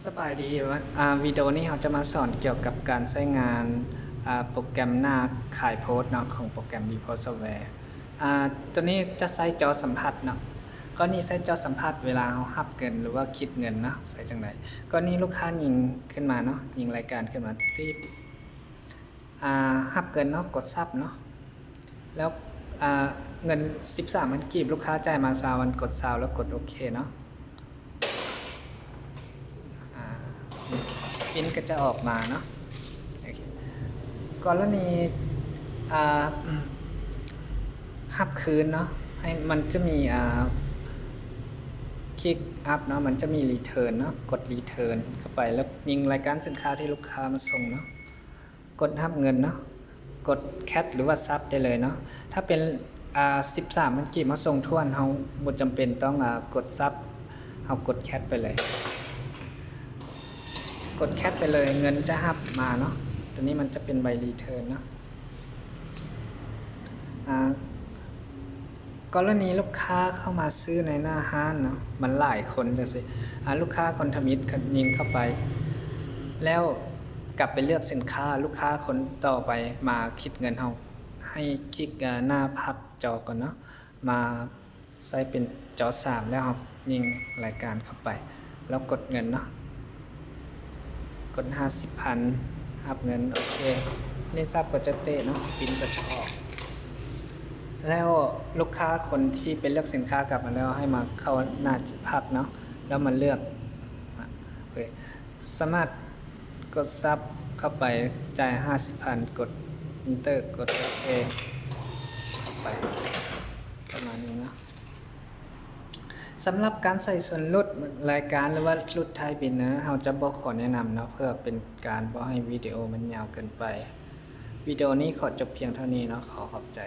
ສະບາຍດີ ອາ ວິດີໂອນີ້ເຮົາຈະມາສອນກ່ຽວກັບການໃຊ້ງານ ອາ ໂປຣແກຣມໜ້າຂາຍໂພສເນາະ ຂອງໂປຣແກຣມ Report Software. ອາ ຕົວນີ້ຈະໃຊ້ຈໍສຳຜັດເນາະ. ກໍນີ້ໃຊ້ຈໍສຳຜັດເວລາເຮົາຮັບເງິນ ຫຼືວ່າຄິດເງິນເນາະ ໃຊ້ຈັ່ງໃດ. ກໍນີ້ລູກຄ້າຍິງຂຶ້ນມາເນາະ ຍິງລາຍການຂຶ້ນມາ ຕິດ ອາ ຮັບເງິນເນາະ ກົດຊັບເນາະ ແລ້ວ ອາ ເງິນສິບສາມພັນກີບ ລູກຄ້າຈ່າຍມາຊາວພັນ ກົດຊາວ ແລ້ວກົດໂອເຄເນາະ. ອາ ປິ່ນກໍຈະອອກມາເນາະ. ໂອເຄ ກໍລະນີ ອາ ຮັບຄືນເນາະ ໃຫ້ມັນຈະມີ ອາ ຄລິກອັບເນາະ ມັນຈະມີຣີເທີນເນາະ ກົດຣີເທີນເຂົ້າໄປ ແລ້ວຍິງລາຍການສິນຄ້າທີ່ລູກຄ້າມາສົ່ງເນາະ. ກົດຮັບເງິນເນາະ ກົດແຄັດ ຫຼືວ່າຊັບໄດ້ເລີຍເນາະ. ຖ້າເປັນ ອາ ສິບສາມພັນກີບ ເຮົາສົ່ງຖ້ວນ ເຮົາບໍ່ຈຳເປັນຕ້ອງ ອາ ກົດຊັບ ເຮົາກົດແຄັດໄປເລີຍ ກົດແຄັດໄປເລີຍ ເງິນຈະຮັບມາເນາະ. ຕົວນີ້ມັນຈະເປັນໃບຣີເທີນເນາະ. ອາ ກໍລະນີລູກຄ້າເຂົ້າມາຊື້ໃນໜ້າຮ້ານເນາະ ມັນຫຼາຍຄົນຈັ່ງຊີ້ ອາ ລູກຄ້າຄົນທຳອິດກໍຍິງເຂົ້າໄປ ແລ້ວກັບໄປເລືອກສິນຄ້າ ລູກຄ້າຄົນຕໍ່ໄປມາຄິດເງິນເຮົາ ໃຫ້ຄລິກ ອາ ໜ້າພັກຈໍກ່ອນເນາະ ມາໃຊ້ເປັນຈໍສາມ ແລ້ວເຮົາຍິງລາຍການເຂົ້າໄປ ແລ້ວກົດເງິນເນາະ. ກົດຫ້າສິບພັນ ຮັບເງິນ ໂອເຄ ເລນຊັບກໍຈະເຕະເນາະ ປິ່ນກໍຈະອອກ ແລ້ວລູກຄ້າຄົນທີ່ໄປເລືອກສິນຄ້າກັບມາແລ້ວ ໃຫ້ມາເຂົ້າໜ້າພັກເນາະ ແລ້ວມາເລືອກ ໂອເຄ ສາມາດກົດຊັບເຂົ້າໄປ ຈ່າຍຫ້າສິບພັນ ກົດເອັນເຕີ ກົດໂອເຄ ໄປ ປະມານນີ້ເນາະ. ສຳລັບການໃສ່ສ່ວນຫຼຸດລາຍການ ຫຼືວ່າຫຼຸດທ້າຍບິນນະ ເຮົາຈະບໍ່ຂໍແນະນຳເນາະ ເພື່ອເປັນການບໍ່ໃຫ້ວິດີໂອມັນຍາວເກີນໄປ. ວິດີໂອນີ້ຂໍຈົບພຽງເທົ່ານີ້ເນາະ ຂໍຂອບໃຈ.